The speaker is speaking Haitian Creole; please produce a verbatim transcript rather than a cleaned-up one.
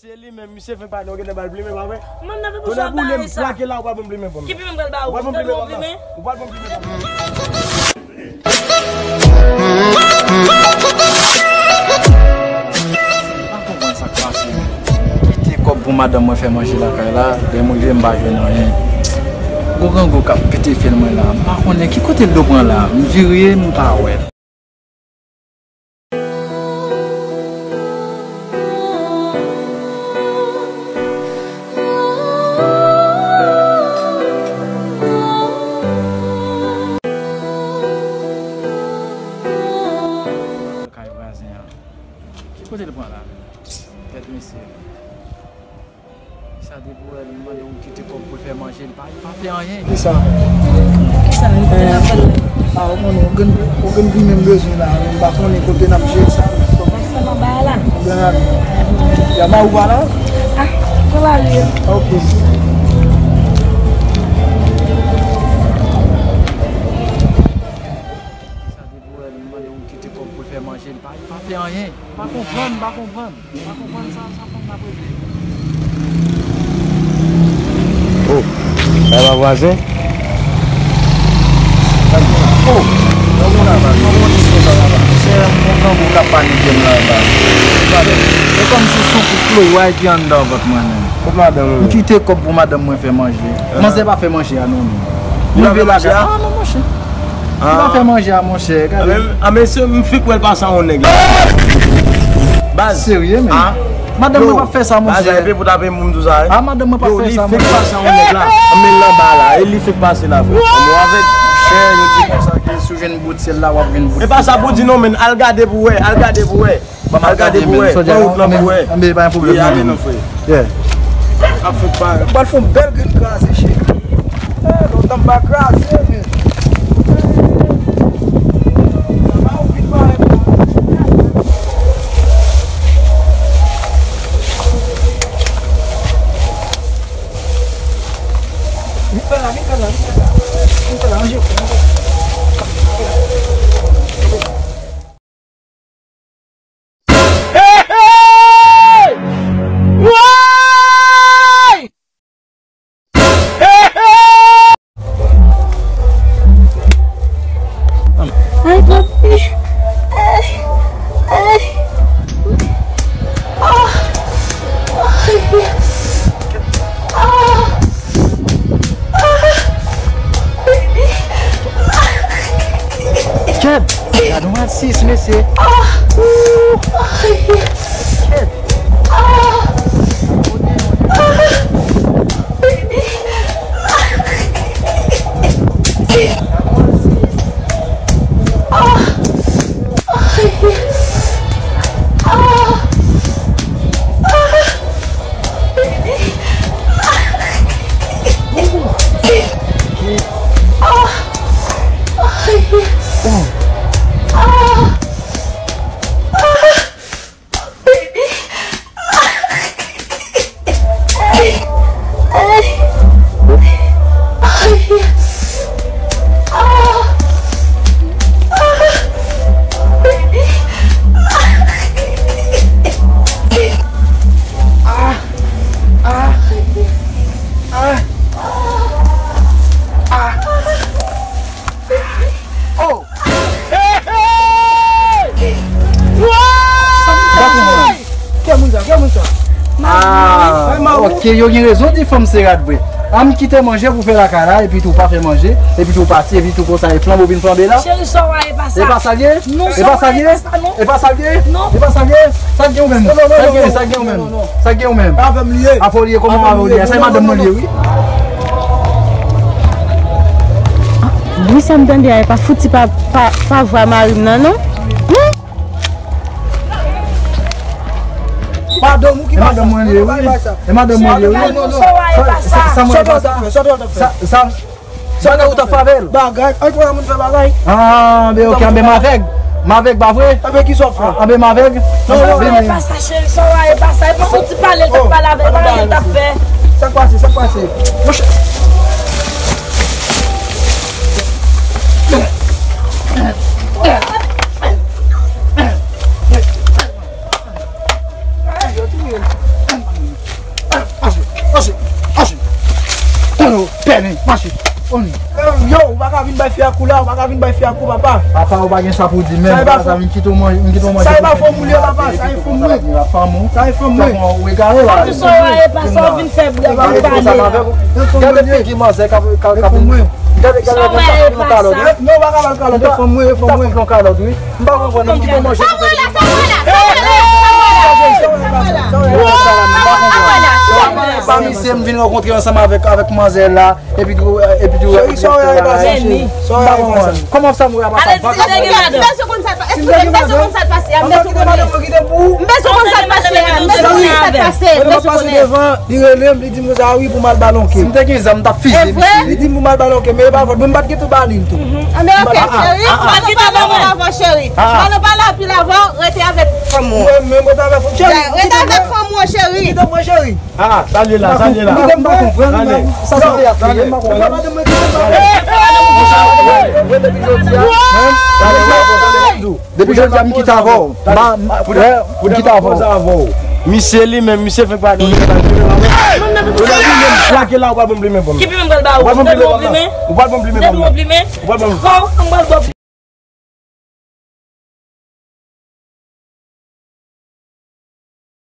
Se li menm, misye fenk pale, w gentan ba l plimen, pa vre? Mwen, nan fè pou sa, bay sa. Plake la, ou pral ban m plimen pou mwen. Ki plimen m pral ba ou? Ou pral ban m plimen pou mwen. Ou pral ban m plimen pou mwen. M pa konprann sa k pase. Kite kòb pou madanm mwen fè manje lakay la, lè m rive m pa jwenn anyen. Gwo grangou k ap pete fyèl mwen la, m pa konnen ki kote l dwe pran la, m vire, m pa wè l. Kay vwazen an. Ki kote l pran la menm? Tèt mesye. Sa depi w wè l, m mande w kite kòb pou l fè manje, l pa, l pa fè anyen. Kisa? Kisa? Li kote n ap pran la? A, ou konnen, ou gen, ou gen plimen m bezwen la, m pa konnen kote n ap jere sa. Bon, m ap fè m anba a la. Blan la, ya ma ou pa la? A, pran la li. Ok. Sa depi w wè l, m mande w kite kòb pou l fè manje, l pa, l pa fè anyen. M pa konprann, m pa konprann. M pa konprann sa, sa fanm nan ap regle. Oh, sa pa vwazen? Oh, nan moun ava, nan moun isit sa ava. Monchè, yon grangou k ap panike m la anba. Se kòmsi se yon kout klowa ki anndan vant mwen menm. Kot madanm ou? M kite kòb pou madanm mwen fè manje. Manzè pa fè manje a non, non. Li pa fè manje a? A non, monchè. Li pa fè manje a, monchè. Gade. A, men, a, men se, m fenk wè l pase a yon nèg la. Baz. Serye, men. A. Madanm mwen p ap fè sa, monchè. Baz, epi pou tape moun tou sa, wi. A, madanm mwen p ap fè sa, monchè. Yo, li fenk pase a yon nèg la. A, men l anba la. E li fenk pase la, frè. Anmò avèk. Monchè, yo di konsa ke si w jwenn bout syèl la, w ap jwenn bout. E pa sa pou di non, men al gade pou wè, al gade pou wè. Al gade pou wè, pran wout lan pou wè. Anben, pa gen pwoblèm, ale non, frè. Yeah. Ap fè pa. M pral fè yon bèl grenn kraze, cheri. Eh, lontan m pa kraze, men. Vin fè la, vin fè la, vin fè la. Vin fè la, ranje yo, ranje yo. Hey, hey! Woy! Hey, hey! Ay, papi. Ay, ay. Ah! Ay! Ah! Ah! Baby! Kèt! Gad yon atis, mesye! Ah! Ouh! Ay! Kèt! Ah! Ah! Baby! Ah! Ay! Ah! Ah! Baby! Ah! Ay! Ah! Ah! Baby! Ay! Ay! Ay! Ah! Ah! Baby! Ah! Ah! Ah! Ah! Oh! Hey, hey! Woy! Kè moun sa, kè moun sa. Ah, ok, yo gen rezon di fanm se rat vre. A, m kite manje pou fè lakay la, epi tou pa fè manje, epi tou pati, epi tou konsa, e flanbo vin flanbe la. Cheri, sa w a, e pa sa. E pa sa l ye? Non, e pa sa l ye? E pa sa l ye? Non. E pa sa l ye? Sa k gen ou menm? Sa k gen, sa k gen ou menm? Sa k gen ou menm? Avè m li ye. Avè w li ye, kòman avè w li ye? Sa e madanm mwen li ye, wi. Bri sa m tande a, e pa fouti pa, pa, pa vwa mari m nan, non? Non? Madanm ou ki... E madanm mwen li ye, wi. E madanm mwen li ye, wi. Non, non, non. Sa, sa, sa mwen pa sa. Sa, sa, sa, sa, ou t ap fè avè l? Bagay, an, kòman moun fè bagay? Ah, ben, ok, anben m avèg. M avèg, pa vre? Anben, ki sa w fè? Anben, m avèg. Non, non, non. E pa sa, cheri, sa w a, e pa sa. E pa fouti pale, l t ap pale avè l, pa anyen l t ap fè. Sa k pase, sa k pase? Monchè. Fi a kou la, ou pa ka vin bay fi a kou, papa. Papa, ou pa gen sa pou di, men. Sa e pa fò. Sa vin kite w manje, vin kite w manje. Sa e pa fò moun li ye, papa. Sa e fanm mwen. Sa e fanm mwen. Ou egare la. Sa tou sa w ye, pa sa w vin fè bwè pou pale. Gade figi manzè k ap, k ap, k ap. Gade, gade, gade, gade kalòt, wi. Non, ou pa ka ba l kalòt, e fanm mwen, e fanm mwen. Kalòt, wi. M pa konprann, m kite w manje pou fè bwè. Pa misye m vin rankontre ansanm avèk, avèk manzè la. Epi tou, epi tou, cheri, sa w ye pase, cheri? Sa w ye pase? Kòman sa m wè a pase? Ale, si te gen madanm. M bezwen konn sa k pase a, m bezwen konnen. M bezwen konn sa k pase a, m bezwen konnen sa k pase, m bezwen konnen. Li rele m, li di m konsa, wi, pou m al balonke. Si m te gen zam, m t ap fize misye. Li di m pou m al balonke, men e pa vòt, men m pa t gen tou ba li l tou. Anben, oke, cheri. Madanm pale anpil avè w, cheri. Madanm pale anpil avè w, rete avèk fanm ou. Mwen menm rete avèk fanm, cheri. Rete avèk fanm ou, cheri. Kite mwen, cheri. Ah, sa l ye la, sa l ye la. M pa konprann, sa sa te ap fè, m pa konprann. Depi jodi a, depi jodi a, m kite avè w. M kite avè w. Misye li menm, misye fenk pa gen. Ou pral plimen m, plake la, ou pral ban m plimen pou m. Ki plimen m pral ba ou? Ou pral ban m plimen pou m. Ou pral ban m plimen pou m. Ou pral ban m.